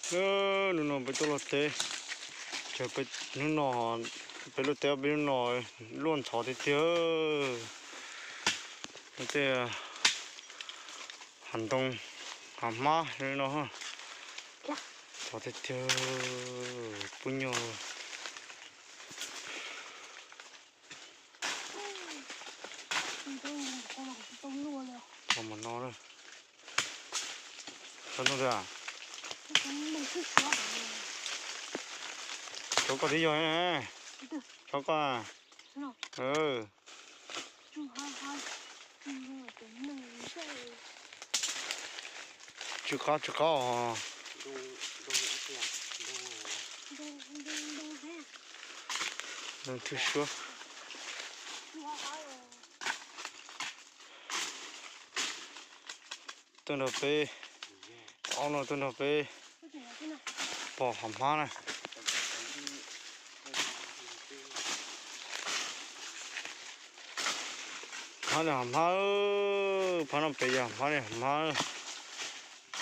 Hnub no peb tuaj luaj teb, ces peb hnub no, peb luaj teb peb hnub no luaj ntxhov tiag tiag. Tej hav ntoo, hav hmab no, ntxhov tiag tiag, pub nyuag. Mus no, ntxhov tiag. Tsov koj twb yog, tsov koj. Tsw qab tsw qab os. Ntoo thwj suab. Tuaj nrog peb, ob no tuaj nrog peb pom hav hmab na. Hmab li hav hmab, phab no pem yog hmab li hav hmab.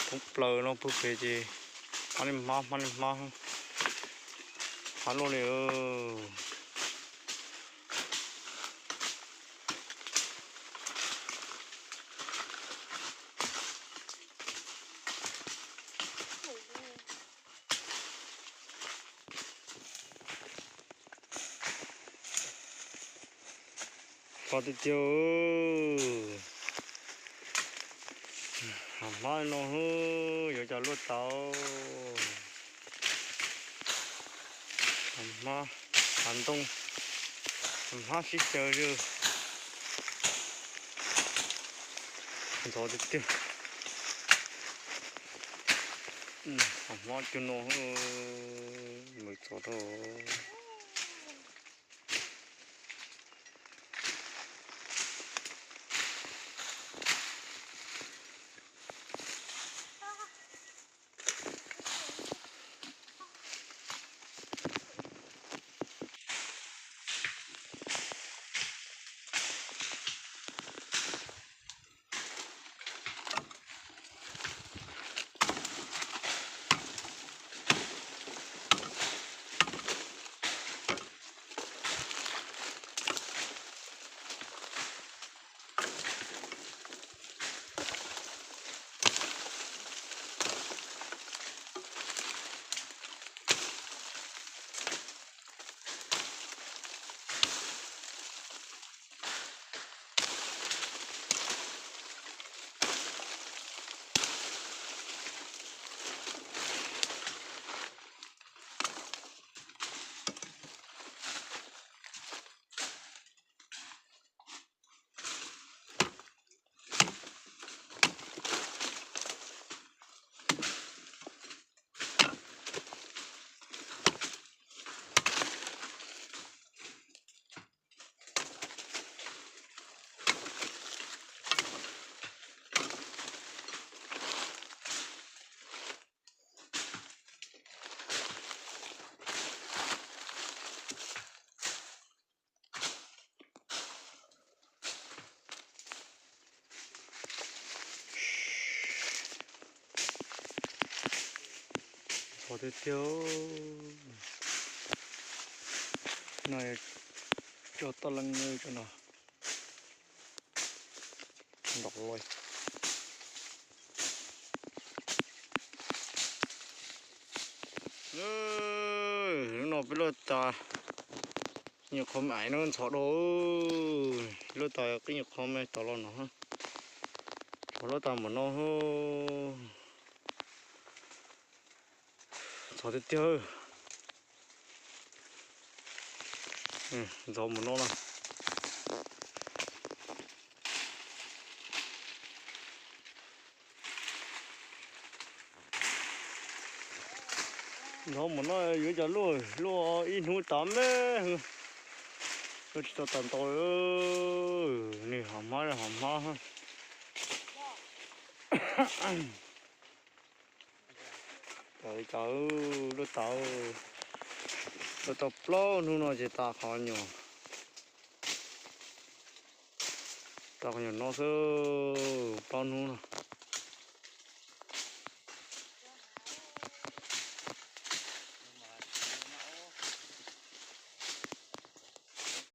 Poob plaws no pug pem ces hmab li hmab, hmab li hmab, hmab luaj li. Qos tiag tiag. Hav hmab no yuav cas luaj tau. Hav hmab, hav ntoo, hav hmab sib xyaw li. Ntxhov tiag tiag. Hav hmab cuag no, mus txog rau. Ntxhov tiag tiag. No yog cov toj leej tso no. Nrov loj. Hnub no peb luaj tas, nyuam qhuav me ais no ntxhov dua. Luaj tas qib nyuam qhuav me tod los no, tsov luaj tas npaum no. Ntxhov tiag tiag. Ntxhov npaum no na. Ntxhov npaum no yuav cas luaj, luaj ib hnub tas me. Luaj tsis tau tas ntau. Nws hav hmab, hav hmab. Cas cas luaj tas, luaj tau plaub hnub no ces tas qhov nyuam, tas qhov nyuam no xwb, plaub hnub no.